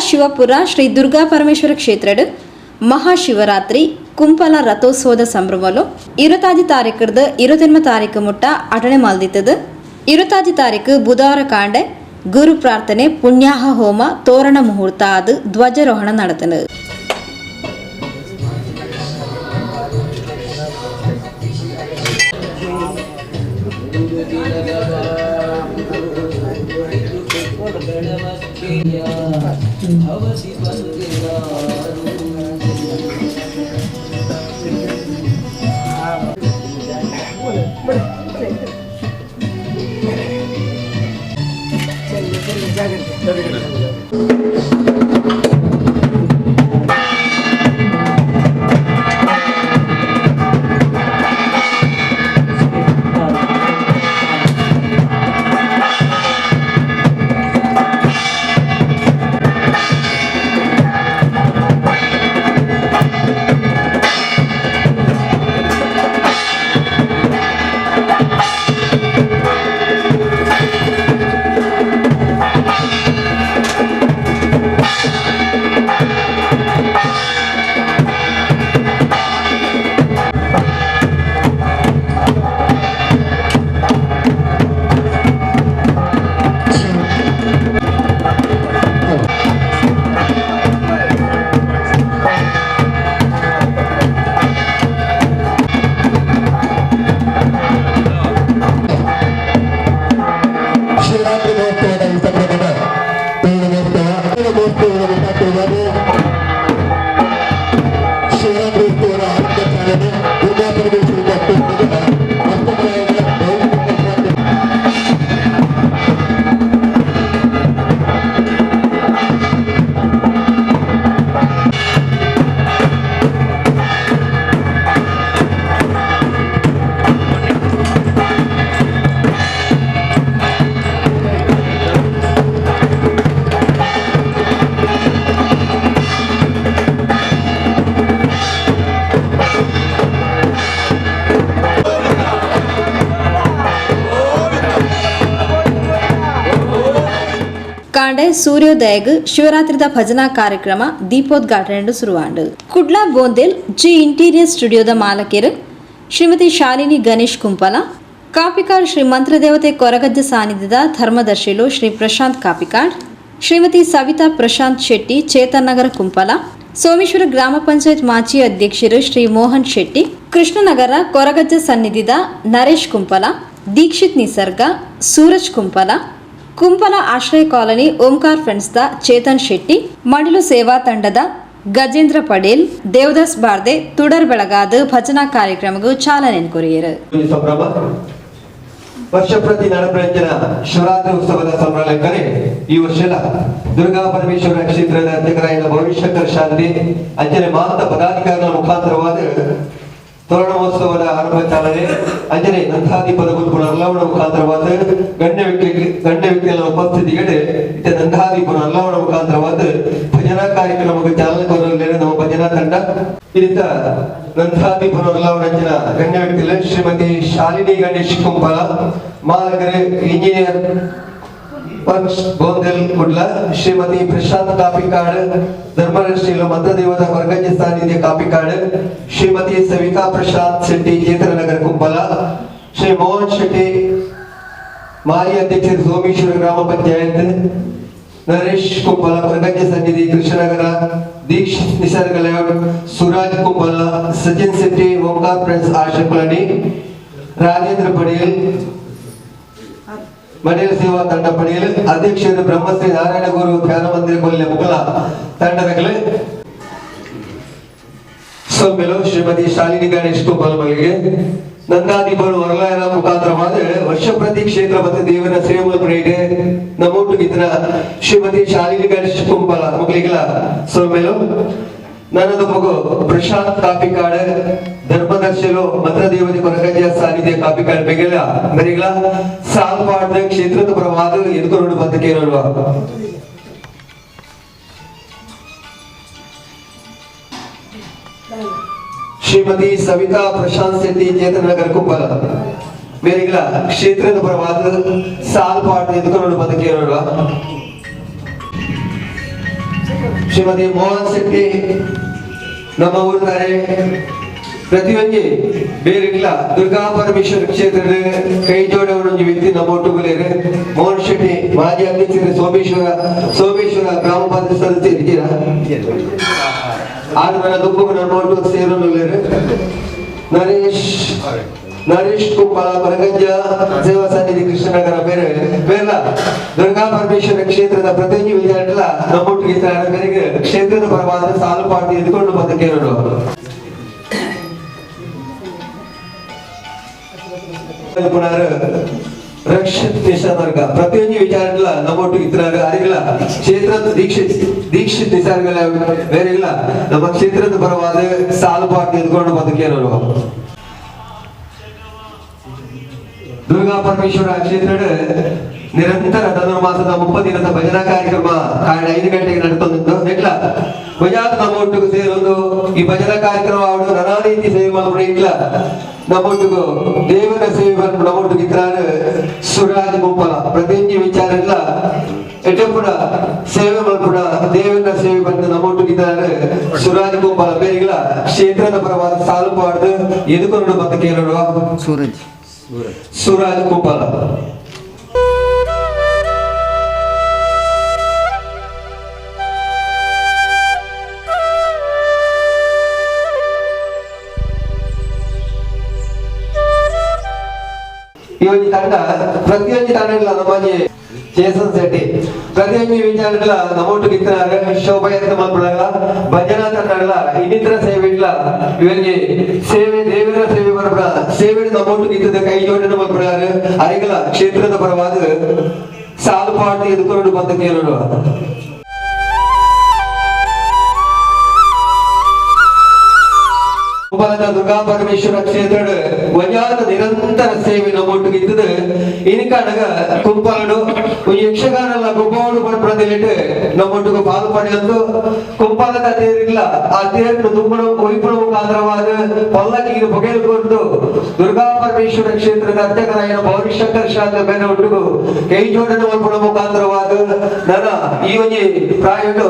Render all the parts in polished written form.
ಶಿವಪುರ ಶ್ರೀ ದುರ್ಗಾ ಪರಮೇಶ್ವರ ಕ್ಷೇತ್ರಡ್ ಮಹಾಶಿವರಾತ್ರಿ ಕುಂಪಲ ರಥೋತ್ಸವದ ಸಂಭ್ರಮಲು 25 ತಾರೀಕುರ್ದು 29 ತಾರೀಕು ಮುಟ್ಟ ಅಟಣೆ ಮಲ್ದಿತ್ತದು. 25 ತಾರೀಕು ಬುಧವಾರ ಕಾಂಡೆ ಗುರು ಪ್ರಾರ್ಥನೆ, ಪುಣ್ಯಾಹ ಹೋಮ, ತೋರಣ ಮುಹೂರ್ತ ಅದು ಧ್ವಜಾರೋಹಣ ನಡೆತನು. ಕಾಂಡೆ ಸೂರ್ಯೋದಯಗ್ ಶಿವರಾತ್ರಿದ ಭಜನಾ ಕಾರ್ಯಕ್ರಮ ದೀಪೋದ್ಘಾಟನೆ ಶುರುವಾಂಡು. ಕುಡ್ಲಾ ಬೋಂದೆಲ್ ಜಿ ಇಂಟೀರಿಯರ್ ಸ್ಟುಡಿಯೋದ ಮಾಲಕರು ಶ್ರೀಮತಿ ಶಾಲಿನಿ ಗಣೇಶ್ ಕುಂಪಲ, ಕಾಪಿಕಾಡ್ ಶ್ರೀ ಮಂತ್ರದೇವತೆ ಕೊರಗಜ್ಜ ಸಾನ್ನಿಧ್ಯದ ಧರ್ಮದರ್ಶಿಲು ಶ್ರೀ ಪ್ರಶಾಂತ್ ಕಾಪಿಕಾಡ್, ಶ್ರೀಮತಿ ಸವಿತಾ ಪ್ರಶಾಂತ್ ಶೆಟ್ಟಿ ಚೇತನ್ ನಗರ ಕುಂಪಲ, ಸೋಮೇಶ್ವರ ಗ್ರಾಮ ಪಂಚಾಯತ್ ಮಾಜಿ ಅಧ್ಯಕ್ಷರು ಶ್ರೀ ಮೋಹನ್ ಶೆಟ್ಟಿ, ಕೃಷ್ಣನಗರ ಕೊರಗಜ್ಜ ಸನ್ನಿಧಿದ ನರೇಶ್ ಕುಂಪಲ, ದೀಕ್ಷಿತ್ ನಿಸರ್ಗ, ಸೂರಜ್ ಕುಂಪಲ, ಕುಂಪಲ ಆಶ್ರಯ ಕಾಲೋನಿ ಓಂಕಾರ್ ಫ್ರೆಂಡ್ಸ್ದ ಚೇತನ್ ಶೆಟ್ಟಿ, ಮಡಿಲು ಸೇವಾ ತಂಡದ ಗಜೇಂದ್ರ ಪಡೇಲ್, ದೇವದಾಸ್ ಬಾರ್ದೆ ತುಡರ್ ಬೆಳಗಾದ ಭಜನಾ ಕಾರ್ಯಕ್ರಮಕ್ಕೂ ಚಾಲನೆ ಕೊರಿಯರು. ಸಂಭ್ರಮ ವರ್ಷ ಪ್ರತಿ ನಡಪ್ರಂಜನ ಶಿವರಾತ್ರಿ ಉತ್ಸವದ ಸಂಭ್ರಮಕ್ಕರೆ ಈ ವರ್ಷದ ದುರ್ಗಾ ಪರಮೇಶ್ವರ ಕ್ಷೇತ್ರದ ಅಧ್ಯಕ್ಷರಾದ ಭವಿಷ್ಯಕರ್ ಶಾಂತಿ ಅಂಜನೆ ಮಾಂತ ಪದಾಧಿಕಾರಿಗಳ ಮುಖಾಂತರವಾದ ತೋರಣ ಮಹೋತ್ಸವದ ಆರಂಭ ಚಾಲನೆ ಅಂಜನೆ ನಂದಾದೀಪದ ಪುನರ್ಲಾವಣ ಮುಖಾಂತರವಾದ ಗಣ್ಯ ವ್ಯಕ್ತಿಗಳ ಉಪಸ್ಥಿತಿಗೆ ಇತ ನಂದಾದೀಪ ಅರ್ಲಾವಣ ಮುಖಾಂತರವಾದ ಭಜನಾ ಕಾರ್ಯಕ್ರಮಕ್ಕೆ ಚಾಲನೆ ಕೊರಲು ನಮ್ಮ ಭಜನಾ ತಂಡ ಇದರಿಂದ ನಂದಾದೀಪ ಅರ್ಲಾವಣ ಗಣ್ಯ ವ್ಯಕ್ತಿಗಳು ಶ್ರೀಮತಿ ಶಾಲಿನಿ ಗಣೇಶ್ ಕುಂಪಲ, ಮಾಲಕರು ಇಂಜಿನಿಯರ್ ಪಂಚ್ ಗೋಂದೆಲ್ ಕುಡ್ಲ, ಶ್ರೀಮತಿ ಪ್ರಶಾಂತ್ ಕಾಪಿಕಾಡ್, ಧರ್ಮರಶ್ರೀಲು ಮಂತ್ರದೇವತ ಕೊರಗಜ್ಜ ಸಾನ್ನಿಧ್ಯ ಕಾಪಿಕಾಡ್, ಶ್ರೀಮತಿ ಸವಿತಾ ಪ್ರಶಾಂತ್ ಶೆಟ್ಟಿ ಚೇತನನಗರ ಕುಂಬಲ, ಶ್ರೀ ಮೋಹನ್ ಶೆಟ್ಟಿ ಮಾಜಿ ಅಧ್ಯಕ್ಷರು ಸೋಮೇಶ್ವರ ಗ್ರಾಮ ಪಂಚಾಯತ್, ನರೇಶ್ ಕುಂಬಲ ಕೊರಗಜ್ಜ ಸನ್ನಿಧಿ ಕೃಷ್ಣನಗರ, ದೀಕ್ಷಿತ್ ನಿಸರ್ಗ ಲೇಔಟ್, ಸುರಾಜ್ ಕುಂಬಲ, ಸಚಿನ್ ಶೆಟ್ಟಿ ಓಂಕಾರ ಫ್ರೆಂಡ್ಸ್ ಆಶಕುಲನಿ, ರಾಜೇಂದ್ರ ಪಡೇಲ್ ಮಡಿಲು ಸೇವಾ ತಂಡ ಪಡೆಯಲು ಅಧ್ಯಕ್ಷರು ಬ್ರಹ್ಮಶ್ರೀ ನಾರಾಯಣ ಗುರು ಧ್ಯಾನ ಮಂದಿರ ಕೊಲ್ಲೆ ಮುಗಲ ತಂಡದಗಳು ಸೊಮ್ಮೆಲು ಶ್ರೀಮತಿ ಶಾಲಿನಿ ಗಣೇಶ್ ಗೋಪಾಲ್ ಮಗಳಿಗೆ ನಂದಾದೀಪರು ವರಲಾಯನ ಮುಖಾಂತರವಾದ ವರ್ಷ ಪ್ರತಿ ಕ್ಷೇತ್ರ ಮತ್ತು ದೇವರ ಸೇವೆ ಪ್ರೇಡೆ ನಮ್ಮೊಟ್ಟಿಗಿದ್ರ ಶ್ರೀಮತಿ ಶಾಲಿನಿ ಗಣೇಶ್ ಕುಂಬಲ ಮಗಳಿಗಳ ಸೊಮ್ಮೆಲು ನನ್ನದು ಮಗು ಪ್ರಶಾಂತ್ ಕಾಪಿಕಾಡ್ ಧರ್ಮದರ್ಶಿಲು ಮಂತ್ರದೇವತೆ ಕೊರಗಜ್ಜ ಸಾನ್ನಿಧ್ಯ ಕಾಪಿಕಾಡ್ ಬೆಗೆಲ ಮರಿಗಳ ಸಾಲ್ಪಾಡ್ದ ಕ್ಷೇತ್ರದ ಪರವಾದ ಎದುರು ಬಂದ ಶ್ರೀಮತಿ ಸವಿತಾ ಪ್ರಶಾಂತ್ ಶೆಟ್ಟಿ ಚೇತನಗರ ಕುಂಬಲ ಮೇರಿಗಳ ಕ್ಷೇತ್ರದ ಪರವಾದ ಸಾಲ್ಪಾಡ್ದ ಎದುರು ಬಂದ ಕೇಳುವ. ಶ್ರೀಮತಿ ಮೋಹನ್ ಶೆಟ್ಟಿ ನಮ್ಮ ಊರಿನಾರೆ ಪ್ರತಿಯೊಂಜಿ ಬೇರೆಗ್ಲ ದುರ್ಗಾ ಪರಮೇಶ್ವರ ಕ್ಷೇತ್ರದ ಕೈ ಜೋಡವನೊಂಜಿ ವ್ಯಕ್ತಿ ನಮ್ಮ ಒಟ್ಟುಗುಲೇರು ಮೋಹನ್ ಶೆಟ್ಟಿ ಮಾಜಿ ಅಧ್ಯಕ್ಷರು ಸೋಮೇಶ್ವರ ಗ್ರಾಮ ಪಂಚಾಯತ್ ಸದಸ್ಯರು ಇದ್ದೀರಾ ಆರು ನನ್ನ ದುಪ್ಪು ನಮ್ಮ ಒಟ್ಟು ಸೇರನುಲೇರು ನರೇಶ್ ಕುಂಬಳ ಬರಗಜ್ಜ ಸೇವಾ ಸನ್ನಿಧಿ ಕೃಷ್ಣನಗರ ಬೇರೆ ಬೇರೆಲ್ಲ ದುರ್ಗಾ ಪರಮೇಶ್ವರ ಕ್ಷೇತ್ರದ ಪ್ರತಿಯೊಂದು ವಿಚಾರಗಳ ನಮ್ಮೊಟ್ಟಿಗೆ ಬೇರೆ ಕ್ಷೇತ್ರದ ಪರವಾದ ಸಾಲು ಪಾಟಿ ಎದ್ಕೊಂಡು ಬಂದ ಕೇಳೋಣ. ರಕ್ಷಿತ್ ನಿಶಾನರ್ಗ ಪ್ರತಿಯೊಂದು ವಿಚಾರಗಳ ನಮ್ಮೊಟ್ಟಿಗೆ ಇತ್ರಾಗ ಅರಿಗಳ ಕ್ಷೇತ್ರದ ದೀಕ್ಷಿತ್ ನಿಸಾರ್ಗಳ ಬೇರೆ ಇಲ್ಲ ನಮ್ಮ ಕ್ಷೇತ್ರದ ಪರವಾದ ಸಾಲು ಪಾಟಿ ಎದ್ಕೊಂಡು ಬಂದ ಕೇಳೋಣ. ದುರ್ಗಾ ಪರಮೇಶ್ವರ ಕ್ಷೇತ್ರದ ನಿರಂತರ ಧನುರ್ಮಾಸದ 30 ದಿನದ ಭಜನಾ ಕಾರ್ಯಕ್ರಮ ಕಾರಣ 5 ಗಂಟೆಗೆ ನಡೆತೊಂದು ಎಟ್ಲ ವಜಾತ ನಮ್ಮ ಒಟ್ಟಿಗೆ ಸೇರೊಂದು ಈ ಭಜನಾ ಕಾರ್ಯಕ್ರಮ ಅವಳು ನಾನಾ ರೀತಿ ಸೇವೆ ಮಾಡ್ಕೊಂಡು ಇಟ್ಲ ನಮ್ಮೊಟ್ಟಿಗೂ ದೇವರ ಸೇವೆ ಮಾಡ್ಕೊಂಡು ನಮ್ಮೊಟ್ಟಿಗೆ ಇತ್ರಾರು ಸುರಾಜ್ ಗುಂಪಲ ಪ್ರತಿಯೊಂದು ವಿಚಾರ ಇಲ್ಲ ಎಟಪುರ ಸೇವೆ ಮಾಡ್ಕೊಡ ದೇವರ ಸೇವೆ ಬಂದು ನಮ್ಮೊಟ್ಟಿಗಿದ್ದಾರೆ ಸುರಾಜ್ ಗುಂಪಲ ಬೇರೆಗಳ ಕ್ಷೇತ್ರದ ಪರವಾದ ಸಾಲು ಪಾಡ್ದು ಎದುಕೊಂಡು ಬಂದ ಕೇಳೋಣ. ಸುರಾಜ್ ಗೋಪಾಲ. ಈ ಒಂದು ತಂಡ ಪ್ರತಿಯೊಂದು ತಂಡ ಇಲ್ಲ ನಮ್ಮಲ್ಲಿ ಜೇಸನ್ ಶೆಟ್ಟಿ ಪ್ರತಿಯೊಂದು ವಿಚಾರಗಳ ನಮ್ಮೊಟ್ಟಿಗೆ ಇತ್ತಾರೆ ಶೋಭಾಯಾತ್ರೆ ಮಾಡ್ಕೊಳ್ಳಲ್ಲ ಭಜನಾ ತಂಡಗಳ ಇನ್ನಿತರ ಸೇವೆ ಇಲ್ಲ ಇವರಿಗೆ ಸೇವೆ ದೇವರ ಸೇವೆ ಬರ್ಬೇಡ ಸೇವೆ ನಮ್ಮೊಟ್ಟಿಗೆ ಇದ್ದದ ಕೈ ಜೋಡಣೆ ಮಾಡ್ಕೊಳ್ಳಾರೆ ಅರಿಗಳ ಕ್ಷೇತ್ರದ ಪರವಾದ ಸಾಲು ಪಾಟಿ ಎದುಕೊಂಡು ಬಂದ ಕೇಳೋಣ. ದುರ್ಗಾ ಪರಮೇಶ್ವರ ಕ್ಷೇತ್ರದ ವಜಾದ ನಿರಂತರ ಸೇವೆ ನಮ್ಮೊಟ್ಟಿಗೆ ಇದ್ದது ಇನಿಕಾಣಗ ಕುಂಪಾಲಡು ಯಕ್ಷಗಾನಲ್ಲ ಗುಬ್ಬಾವಡು ಪಡ್ಪಡದಿಲ್ಲಿಟ್ಟು ನಮ್ಮೊಟ್ಟಿಗೆ ಪಾಲು ಪಡೆಯೊಂದು ಕುಂಪಾಲದ ತೇರಿಲ್ಲ ಆ ತೇರನ್ನು ತುಂಬಣ ಒಯ್ಪುಣ ಮುಖಾಂತರವಾದ ಪಲ್ಲಕ್ಕಿಗೆ ಬಗೆದು ಕೊಟ್ಟು ದುರ್ಗಾ ಪರಮೇಶ್ವರ ಕ್ಷೇತ್ರದ ಅರ್ಚಕರಾಯನ ಭೌರಿಶಂಕರ್ ಶಾಂತ ಬೇರೆ ಒಟ್ಟಿಗೂ ಕೈ ಜೋಡಣೆ ಮಲ್ಪುಣ ಮುಖಾಂತರವಾದ ನನ್ನ ಈ ಒಂಜಿ ಪ್ರಾಯಡು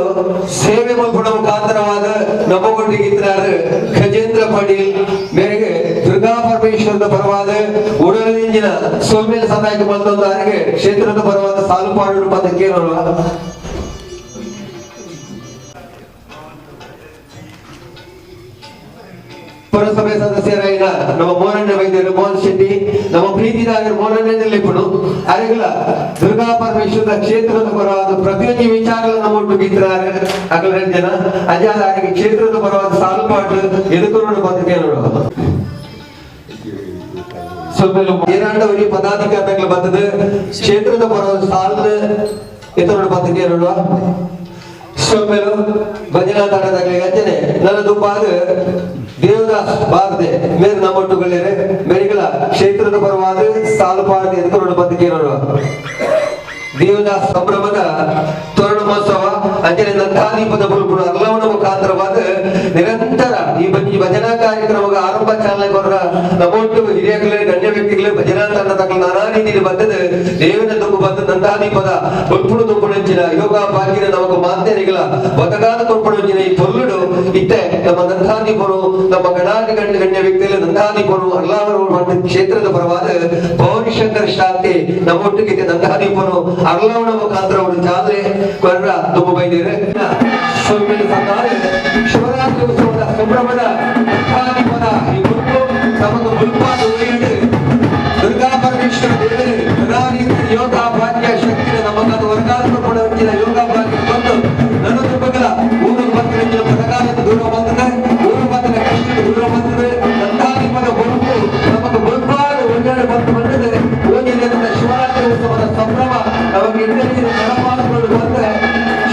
ಸೇವೆ ಮಲ್ಪುಣ ಮುಖಾಂತರವಾದ ನಮ್ಮೊಟ್ಟಿಗೆ ಇದ್ದಾರೆ ಗಜೇಂದ್ರ ಪಾಟೀಲ್ ಮೇರೆಗೆ ದುರ್ಗಾ ಪರಮೇಶ್ವರದ ಪರವಾದ ಉಡಲಿಂಜಿನ ಸೊಲ್ಮೇಲೆ ಸದಾಯಕ್ಕೆ ಬಂದೊಂದು ಅವರಿಗೆ ಕ್ಷೇತ್ರದ ಪರವಾದ ಸಾಲು ಪಾಡು ಪದ ಕೇಳೋಣ. ಪುರಸಭೆ ಸದಸ್ಯರಾಗಿನ ನಮ್ಮ ಮೋರಣ್ಣ ವೈದ್ಯರು ಮೋಹನ್ ಶೆಟ್ಟಿ ನಮ್ಮ ಪ್ರೀತಿದಾರರು ಮೋರಣ್ಣದಲ್ಲಿ ಅರಿಗಳ ದುರ್ಗಾ ಪರಮೇಶ್ವರದ ಕ್ಷೇತ್ರದ ಪರವಾದ ಪ್ರತಿಯೊಂದು ವಿಚಾರಗಳ ನಮ್ಮ ಒಟ್ಟಿಗೆ ಇದ್ದಾರೆ ಅಗಲ ಜನ ಅಜಾದ ಅವರಿಗೆ ಕ್ಷೇತ್ರದ ಪರವಾದ ಸಾಲು ಪಾಟು ಎದುಕುರುಡು ಬಂದು ಕೇಳೋಣ. ಸ್ವಲ್ಪ ಏನಾಂಡವರಿ ಪದಾಧಿಕಾರಿಗಳು ಬಂದது ಕ್ಷೇತ್ರದ ಪರವಾದ ಸಾಲು ಎತ್ತರೋಡು ಬಂದು ಕೇಳೋಣ. ಸೊಮ್ಮೆಲು ಭಜನಾ ತಂಡದಾಗಲಿ ಅಂಚನೆ ನನ್ನ ದುಂಬಾಗ ದೇವದಾಸ್ ಬಾರದೆ ಮೇರೆ ನಮ್ಮೊಟ್ಟುಗಳೇರೆ ಮೇರೆಗಳ ಕ್ಷೇತ್ರದ ಪರವಾದ ಸಾಲು ಪಾಡದೆ ಎದುಕೊಂಡು ಬಂದು ಕೇಳೋಣ. ದೇವದಾಸ್ ಸಂಭ್ರಮದ ತೋರಣ ಮಹೋತ್ಸವ ಅಂಜನೆ ನಂದಾದೀಪದ ಬುಲ್ಪುಣ ಅಲ್ಲವನ ಮುಖಾಂತರವಾದ ನಿರಂತರ ಈ ಭಜನಾ ಕಾರ್ಯಕ್ರಮಕ್ಕೆ ಆರಂಭ ಚಾಲನೆ ಕೊರ ನಮ್ಮೊಟ್ಟು ಹಿರಿಯಗಳೇ ಗಣ್ಯ ವ್ಯಕ್ತಿಗಳು ಭಜನಾ ತಂಡದ ನಾನಾ ರೀತಿಯಲ್ಲಿ ಬಂದದ್ದು ದೇವನ ದುಂಬು ಬಂದ ನಂದಾದೀಪದ ಬುಲ್ಪುಣ ದುಂಬುಣಂಚಿನ ಯೋಗ ಭಾಗ್ಯನ ನಮಗ ಮಾತೆರಿಗಳ ಬದಗಾದ ಕೊರ್ಪುಣಂಚಿನ ಈ ಪೊಲ್ಲುಡು ಇತ್ತೆ ನಮ್ಮ ನಂದಾದೀಪರು ನಮ್ಮ ಗಣಾದಿ ಗಣ್ಯ ಗಣ್ಯ ವ್ಯಕ್ತಿಗಳು ನಂದಾದೀಪರು ಅಲ್ಲಾವರು ಕ್ಷೇತ್ರದ ಪರವಾದ ಭೌರಿಶಂಕರ್ ಶಾಂತಿ ನಮ್ಮೊಟ್ಟಿಗೆ ನಂದಾದೀಪರು ಅರ್ಲವಣ ಮುಖಾಂತರ ಅವರು ಚಾಲನೆ ಕೊರ್ರ ತುಂಬ ಬೈದಿರೆ. ಶಿವರಾತ್ರಿ ಉತ್ಸವದ ಸಂಭ್ರಮದ ನಂದಾದೀಪದ ಈ ಗುಂಪು ತಮಗೆ ಮುಲ್ಪಾದ ಉಳಿಯಿಡು ದುರ್ಗಾ ಪರಮೇಶ್ವರ ದೇವರು ಯೋಗ ಭಾಗ್ಯ ಶಕ್ತಿಯ ನಮಗಾದ ವರ್ಗಾತ್ಮಕ ಯೋಗ ಭಾಗ್ಯ ಬಂದು ನನ್ನ ತುಂಬಗಳ ಊರು ಬಂದ ಬರಗಾಲದ ದೂರ ಬಂದಿದೆ ಊರು ಬಂದ ಕಷ್ಟ ದೂರ ಬಂದಿದೆ ನಂದಾದೀಪದ ಗುಂಪು ನಮಗೆ ಮುಲ್ಪಾದ ಒಳ್ಳೆಯ ಬಂದು ಬಂದಿದೆ. ಶಿವರಾತ್ರಿ ಉತ್ಸವದ ಸಂಭ್ರಮ ನಮಗೆ ನಡಮಾಡಿಕೊಂಡು ಬಂದರೆ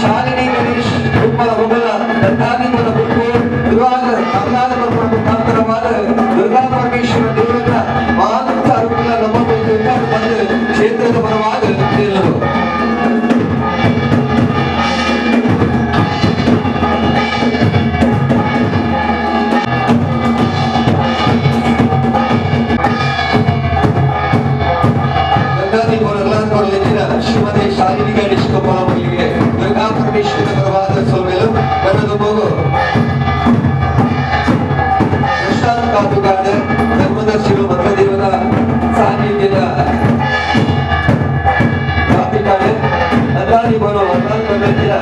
ಶಾಲಿನಿ ಗಣೇಶ್ ಕುಂಬಲ ಮೊಬಲ ನಂದಾದೀಪದ ಗುಂಪು ಮುಖಾಂತರವಾದ ದುರ್ಗಾ ಪರಮೇಶ್ವರ ದೇವರ ಮಾಂತ ಅರುಗಳ ನಮ್ಮ ಬಂದು ಕ್ಷೇತ್ರದ ಪರವಾದ ಎಲ್ಲರೂ ಶ್ರೀಮತಿ ಶಾಲಿನಿ ಗಣೇಶ್ ಗೋಪಾಲ ಮಲ್ಲಿಗೆ ದುರ್ಗಾ ಪರಮೇಶ್ವರ ಪರವಾದ ಸೊಲ್ಮೇಲು. ನನ್ನದು ಪ್ರಶಾಂತ್ ಕಾಪುಗಾಡ್ ಧರ್ಮದರ್ಶಿಗಳು ಮಂತ್ರದೇವರ ಸಾನ್ನಿಧ್ಯದ ಕಾಪಿಕಾಡ್ ಅಂದಾನಿ ಬರೋ ಅಂದಾನಿ ಬಂದಿರ.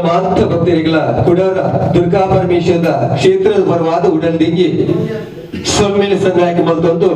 ಮಾಂತ ಭಕ್ತರಿಗಳ ಕುಡರ ದುರ್ಗಾ ಪರಮೇಶ್ವರದ ಕ್ಷೇತ್ರದ ಪರವಾದ ಉಡಲ್ದಿಂಗಿ ಸೊಮ್ಮಿನ ಸಂದಾಯಕ್ಕೆ ಬಂತೊಂದು.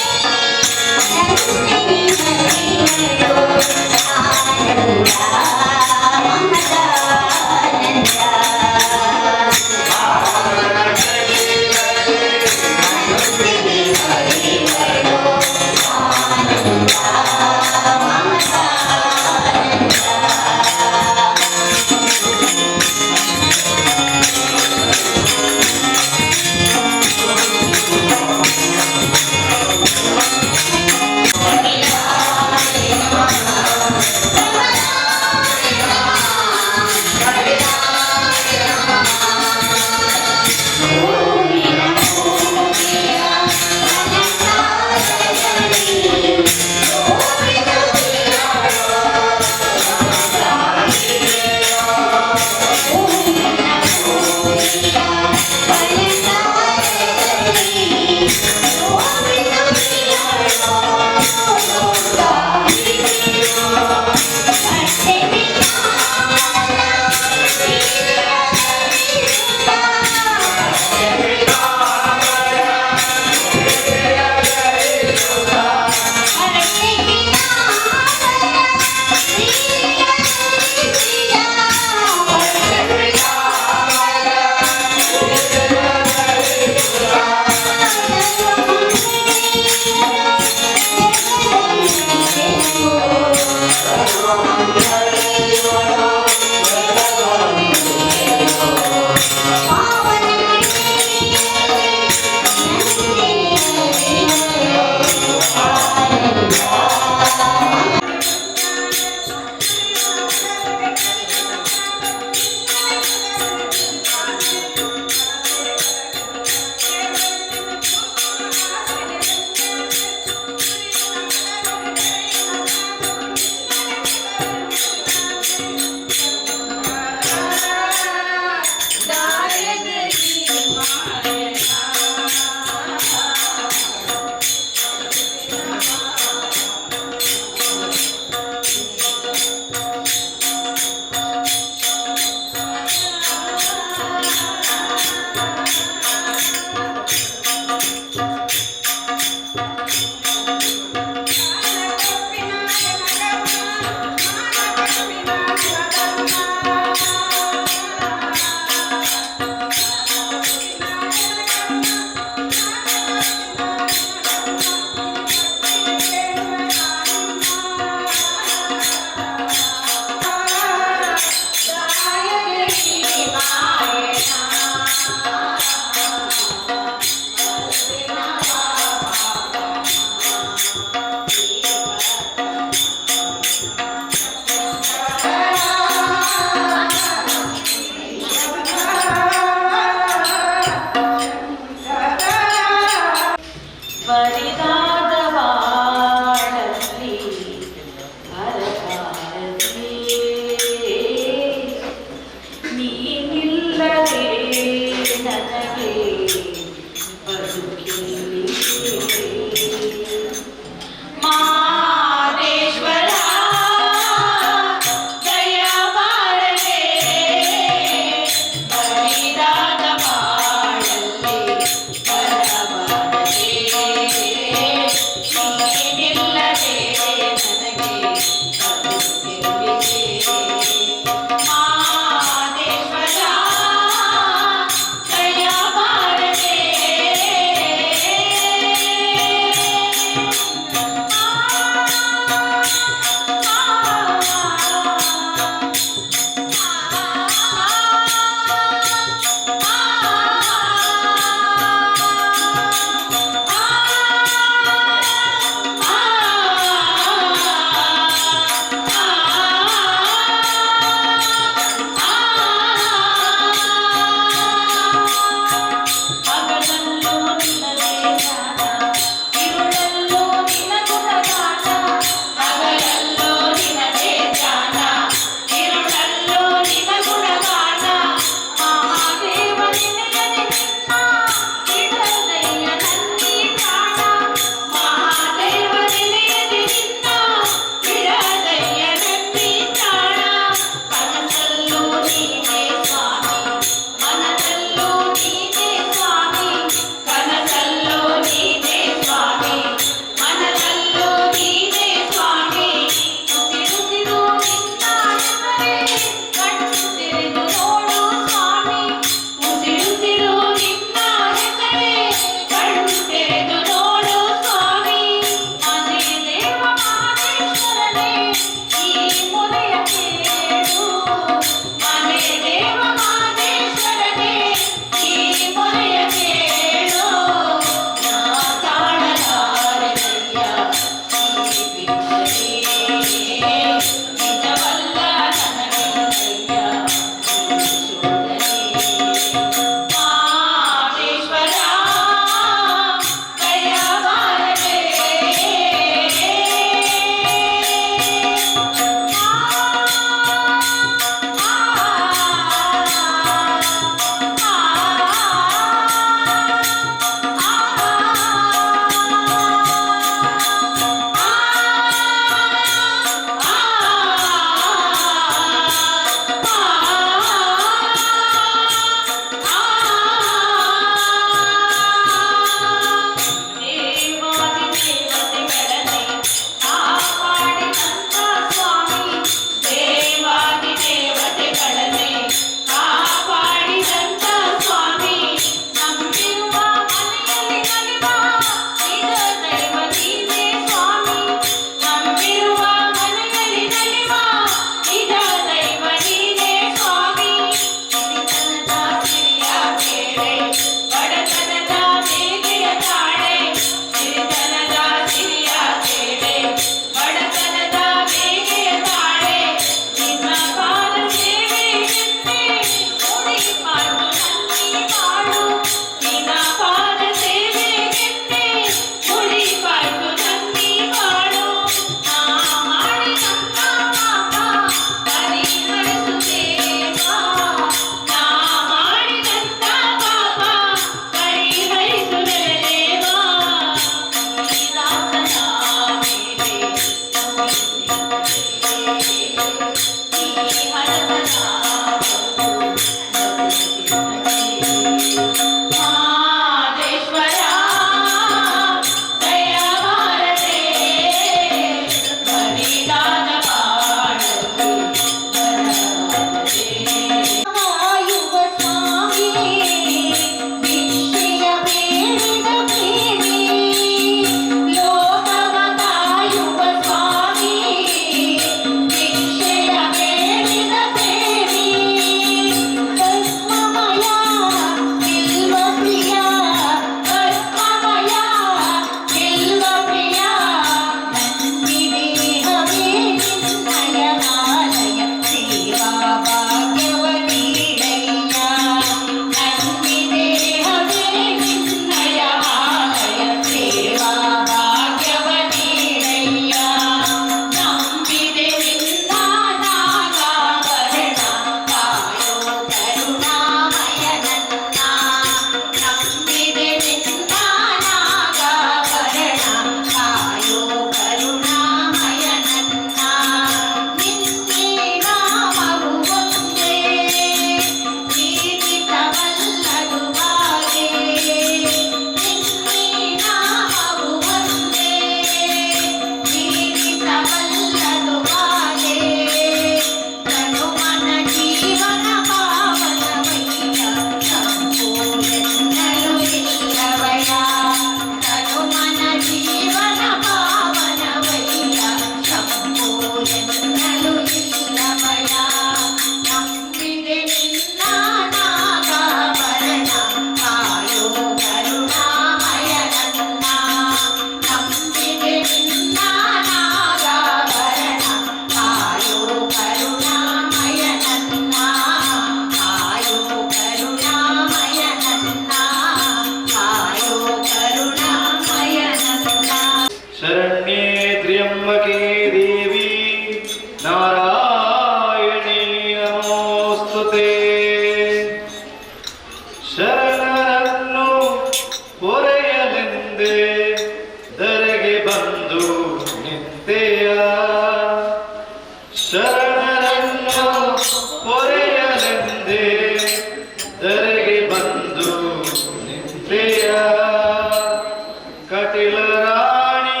ಕಟಿಲ ರಾಣಿ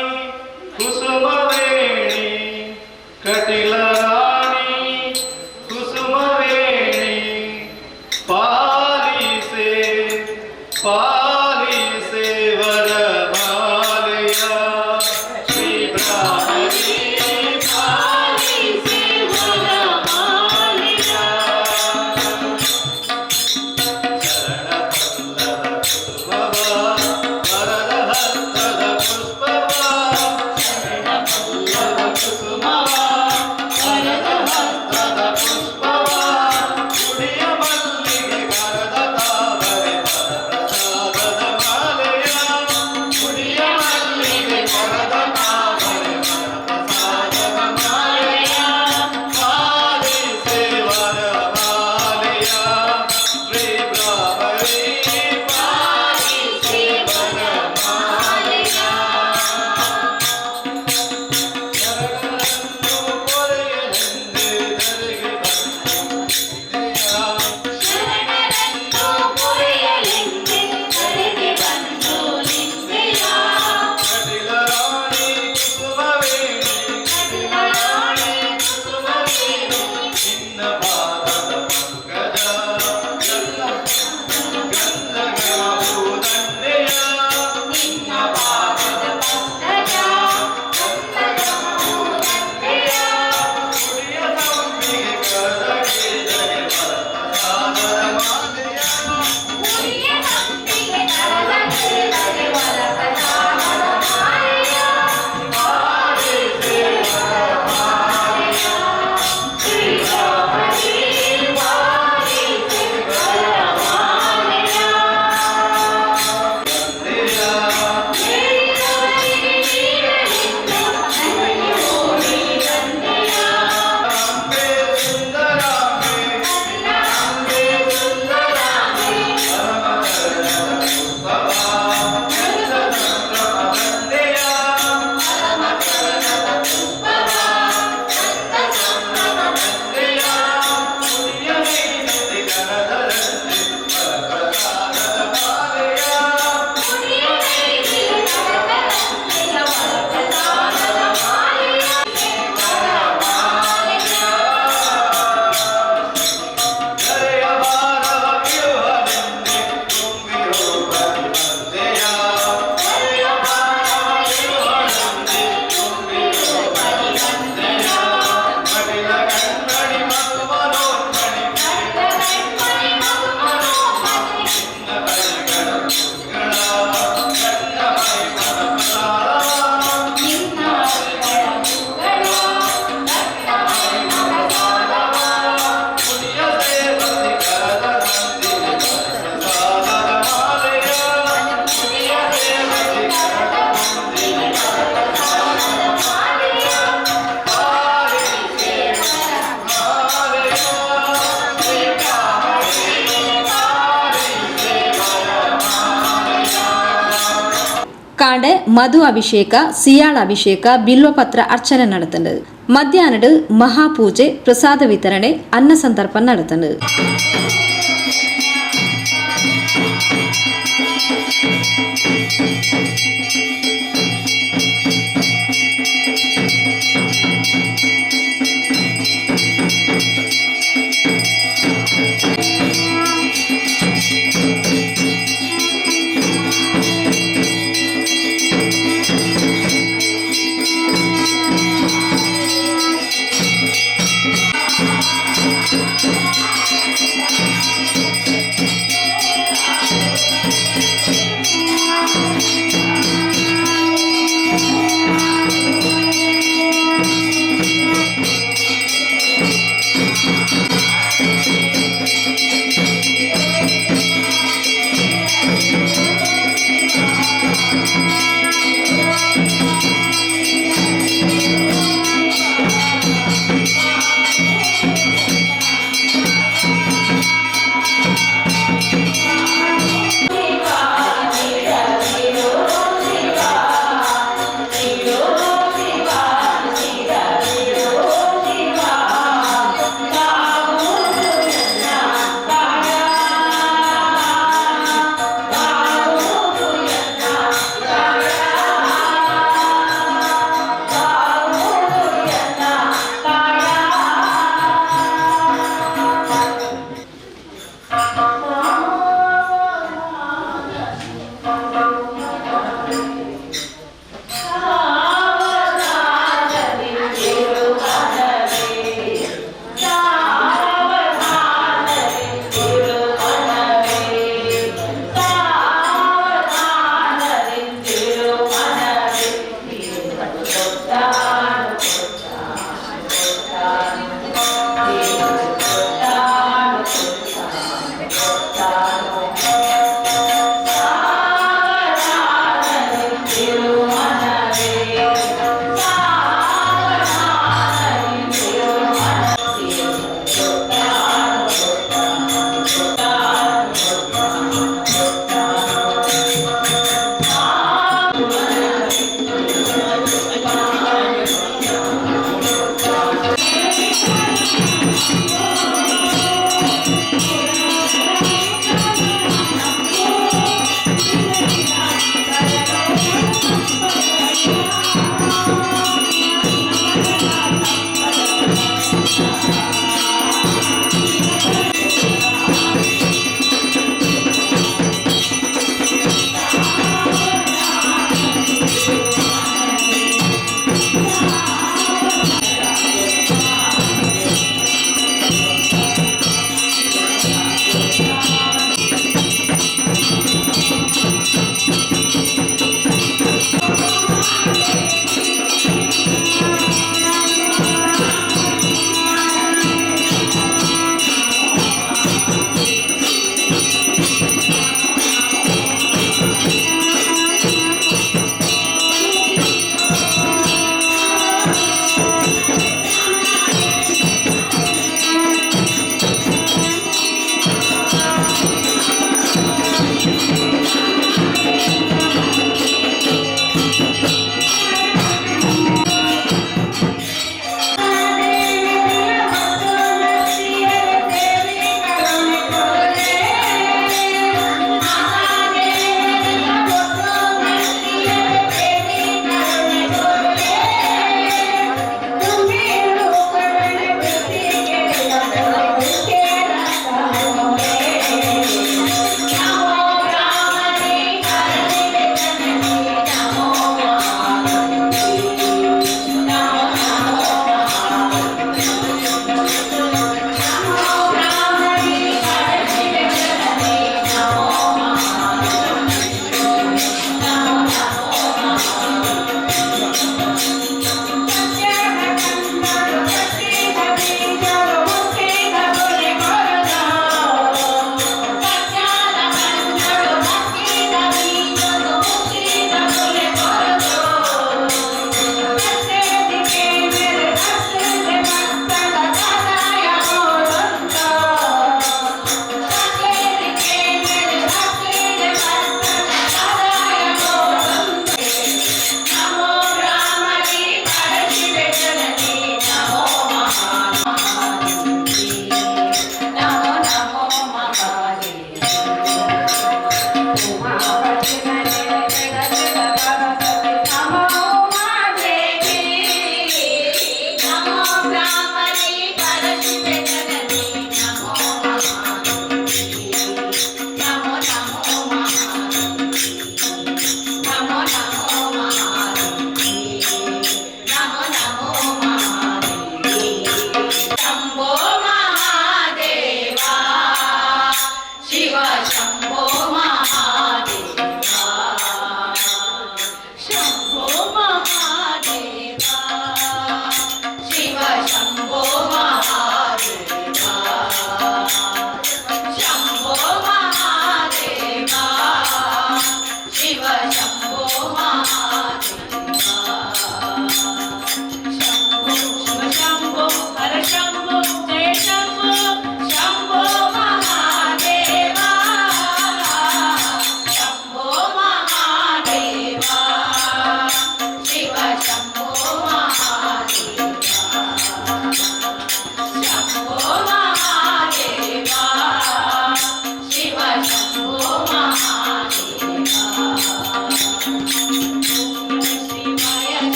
ಕುಸುಮವೇಣಿ, ಕಟಿಲ ರಾಣಿ ಕುಸುಮವೇಣಿ, ಪಾಲಿಸೆ ಪಾಲಿಸೆ ವರಮಾಲೆಯ, ಶ್ರೀ ಭ್ರಾಮರಿ ಪಾಲಿಸೆ ವರಮಾಲೆಯ. ಶರಣ ಪಲ್ಲವ ಕುಸುಮವ, ವರದ ಹಸ್ತದ ಪುಷ್ಪವ, ಶರಣ ಪಲ್ಲವ ಕುಸುಮವ, ವರದ ಹಸ್ತದ ಪುಷ್ಪವ, ಗುಡಿಯ ಮಲ್ಲಿಗೆ ಕರದ ತಾವರೆ ಪ್ರಸಾದದ ಮಾಲೆಯ, ಗುಡಿಯ ಮಲ್ಲಿಗೆ ಕರದ ತಾವರೆ ಪ್ರಸಾದದ ಮಾಲೆಯ, ಪಾಲಿಸೆ ವರಮಾಲೆಯ, ಶ್ರೀ ಭ್ರಾಮರಿ ಪಾಲಿಸೆ ವರಮಾಲೆಯ. ಶರಣರನ್ನು ಪೊರೆಯಲೆಂದೇ ಧರೆಗೆ ಬಂದು ಶರಣರನ್ನು ಪೊರೆಯಲೆಂದೇ ಧರೆಗೆ ಬಂದು ನಿಂತೆಯ. ಕಟಿಲ ರಾಣಿ ಕುಸುಮವೇಣಿ, ಕಟಿಲ ರಾಣಿ ಕುಸುಮವೇಣಿ, ನಿನ್ನ ಪಾದದ ಪಂಕಜ ಗಂಧಗಾಭೂದಂಡೆಯ, ನಿನ್ನ ಪಾದದ ಪಂಕಜ ಗಂಧಗಾಭೂದಂಡೆಯ, ಗುಡಿಯ ತಂಬಿಗೆ ಕರದ ಕೇದಗೆ ವರಪ್ರಸಾದದ ಮಾಲೆಯ, ಮುಡಿಯ ತಂಪಿಗೆ ಕರದ ಕೇದಗೆ ವರಪ್ರಸಾದದ ಮಾಲೆಯ, ಶ್ರೀ ಭ್ರಾಮರಿ ಪಾಲಿಸೆ ವರಮಾಲೆಯ. ಹೇಳಿದವರಿಗೆ ನೀಡಲೆಂದು ನನಗೆ ಓಡಿ ಬಂದೆಯ. ಅಂಬೆ ಸುಂದರಾಂಬೆ, ನನ್ನ ಅಂಬೆ ಸುಂದರಾಂಬೆ, ಪರಮಚರಣದ ಪುಷ್ಪವ, ನಂದ ಸಂಭ್ರಮ ದಂಡೆಯ, ಪರಮಚರಣದ ಪುಷ್ಪವ, ನಂದ ಸಂಭ್ರಮ ದಂಡೆಯ, ಗುಡಿಯ ಮೇಲಿದೆ ಕರದರಂತೆ ವರಪ್ರಸಾದದ ಮಾಲೆಯ, ಮುಡಿಯ ಮೇಲಿದೆ ಕರದರಂತೆಯ ವರಪ್ರಸಾದದ ಮಾಲೆಯ, ವರಮಾಲೆಯ. ಧರೆಯ ಭಾರವ ಇಳುವಲೆಂದೇ ತುಂಬಿರೋ ಬಂದೆಯ, ಧರೆಯ ಭಾರವ ಇಳುವಲೆಂದೇ ತುಂಬಿರೋ ಬಂದೆಯ, ಕಟಿಲ ಕಣ್ಮಣಿ ಮಧು ಮನೋನ್ಮಣಿ, ಕಟಿಲ ಕಣ್ಮಣಿ ಮಧು ಮನೋಹರಿ, ನಿನ್ನ ಕೈಗಳ ಪುಷ್ಗಳ ಕಣ್ಣ ಮೈ ಮನ ಪ್ರಸಾದವ, ನಿನ್ನ ಕೈಗಳ ಹೂಗಳ ರಕ್ತ ಮೈ ಪ್ರಸಾದವ, ಗುಡಿಯ ಸೇವತಿ ಕರದ ನಂದಿನಿ ಪ್ರಸಾದದ ಮಾಲೆಯ, ಮುಡಿಯ ಸೇವತಿ ಕರದ ನಂದಿನಿ ವರಪ್ರಸಾದದ ಮಾಲೆಯ, ಪಾಲಿಸೆ ಮಾಲೆಯ, ಶ್ರೀ ಭ್ರಾಮರಿ ಪಾಲಿಸೆ ವರಮಾಲೆಯ. ಕಾಂಡೆ ಮಧು ಅಭಿಷೇಕ, ಸಿಯಾಳ ಅಭಿಷೇಕ, ಬಿಲ್ವಪತ್ರ ಅರ್ಚನೆ ನಡೆತಂಡು. ಮಧ್ಯಾಹ್ನಡು ಮಹಾಪೂಜೆ, ಪ್ರಸಾದ ವಿತರಣೆ, ಅನ್ನ ಸಂತರ್ಪಣೆ ನಡೆತಂಡು.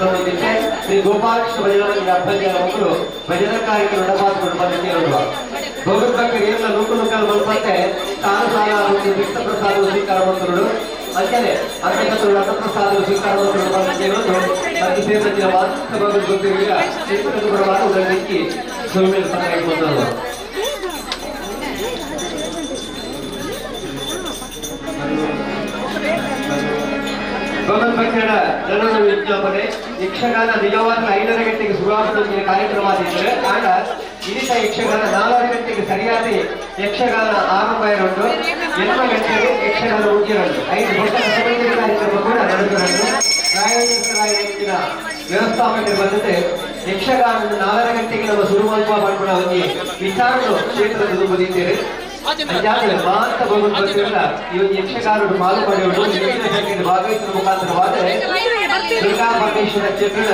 ಸಂಬಂಧಿಸಿದೆ ಶ್ರೀ ಗೋಪಾಲಕೃಷ್ಣ ಭಜನಾ ಮಂದಿರ ಅಪ್ಪಜ್ಜಿಯ ಮಕ್ಕಳು ಭಜನಾ ಕಾರ್ಯಕ್ರಮ ನಡಪಾತ್ಕೊಂಡು ಬಂದಿದ್ದೇವೆ. ಭಗವದ್ ಭಕ್ತರು ಏನ ನೂಕು ನೂಕಲು ಮಲ್ಪತ್ತೆ ತಾನು ಸಾಲ ವಿಷ್ಣು ಪ್ರಸಾದ ಸ್ವೀಕಾರ ಮಾಡ್ತರು. ಅಂಚನೆ ಅರ್ಧಕತರು ರಥಪ್ರಸಾದ ಸ್ವೀಕಾರ ಮಾಡ್ತರು ಬಂದಿದ್ದೇವೆ. ಮತ್ತು ಸೇರಿದ ಮಾತ್ರ ಭಗವದ್ ಭಕ್ತರಿಗೆ ಕ್ಷೇತ್ರದ ಪರವಾಗಿ ಉದಯಕ್ಕೆ ಸೌಮ್ಯ ಸಹಾಯ ಬಂದರು. ಭಗವದ್ ಭಕ್ತರ ಜನರ ವಿಜ್ಞಾಪನೆ ಯಕ್ಷಗಾನ ನಿಜವಾದ 5:30 ಗಂಟೆಗೆ ಶುರುವಾಗುವ ಕಾರ್ಯಕ್ರಮ ಆಗಿದ್ದರೆ ಆಗ ಇನಿತ ಯಕ್ಷಗಾನ 4:30 ಗಂಟೆಗೆ ಸರಿಯಾಗಿ ಯಕ್ಷಗಾನ ಆರಂಭ ಇರೋದು. 8 ಗಂಟೆಗೆ ಯಕ್ಷಗಾನ ಮುಗಿಯೋದು. 5 ದೊಡ್ಡ ರಸಮಂಜರಿ ಕಾರ್ಯಕ್ರಮ ಕೂಡ ನಡೆದಿರೋದು. ರಾಯಚೂರಿನ ವ್ಯವಸ್ಥಾಪಕರು ಬಂದಂತೆ ಯಕ್ಷಗಾನ 4:30 ಗಂಟೆಗೆ ನಮ್ಮ ಶುರು ಮಾಡುವ ಮಾಡ್ಕೊಂಡ ಒಂದು ವಿಚಾರಗಳು ಕ್ಷೇತ್ರದ ಬಂದಿದ್ದೇವೆ. ಮಾತ್ರ ಭಗವದ್ ಭಕ್ತರೆಲ್ಲ ಈ ಒಂದು ಯಕ್ಷಗಾನರು ಪಾಲು ಪಡೆಯುವುದು ಹೆಚ್ಚಿನ ಸಂಖ್ಯೆಯಲ್ಲಿ ಭಾಗವಹಿಸುವ ಮುಖಾಂತರವಾದರೆ ದುರ್ಗಾ ಪರಮೇಶ್ವರ ಕ್ಷೇತ್ರದ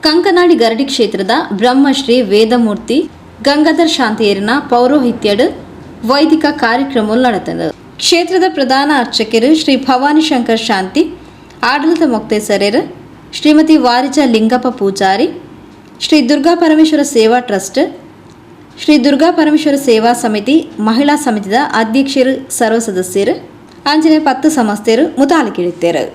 ಕಂಕನಾಡಿ ಗರಡಿ ಕ್ಷೇತ್ರದ ಬ್ರಹ್ಮಶ್ರೀ ವೇದಮೂರ್ತಿ ಗಂಗಾಧರ್ ಶಾಂತಿಯರಿನ ಪೌರೋಹಿತ್ಯಡ್ ವೈದಿಕ ಕಾರ್ಯಕ್ರಮ ನಡೆತಂದು. ಕ್ಷೇತ್ರದ ಪ್ರಧಾನ ಅರ್ಚಕರು ಶ್ರೀ ಭವಾನಿ ಶಂಕರ್ ಶಾಂತಿ, ಆಡಳಿತ ಮೊಕ್ತೇಸರರು ಶ್ರೀಮತಿ ವಾರಿಜ ಲಿಂಗಪ್ಪ ಪೂಜಾರಿ, ಶ್ರೀ ದುರ್ಗಾ ಪರಮೇಶ್ವರ ಸೇವಾ ಟ್ರಸ್ಟ್, ಶ್ರೀ ದುರ್ಗಾ ಪರಮೇಶ್ವರ ಸೇವಾ ಸಮಿತಿ, ಮಹಿಳಾ ಸಮಿತಿದ ಅಧ್ಯಕ್ಷರು, ಸರ್ವ ಸದಸ್ಯರು, ಅಂಚನೆ 10 ಸಮಸ್ತೆರು ಮುತಾಲಿಕಿಡುತ್ತೇರು.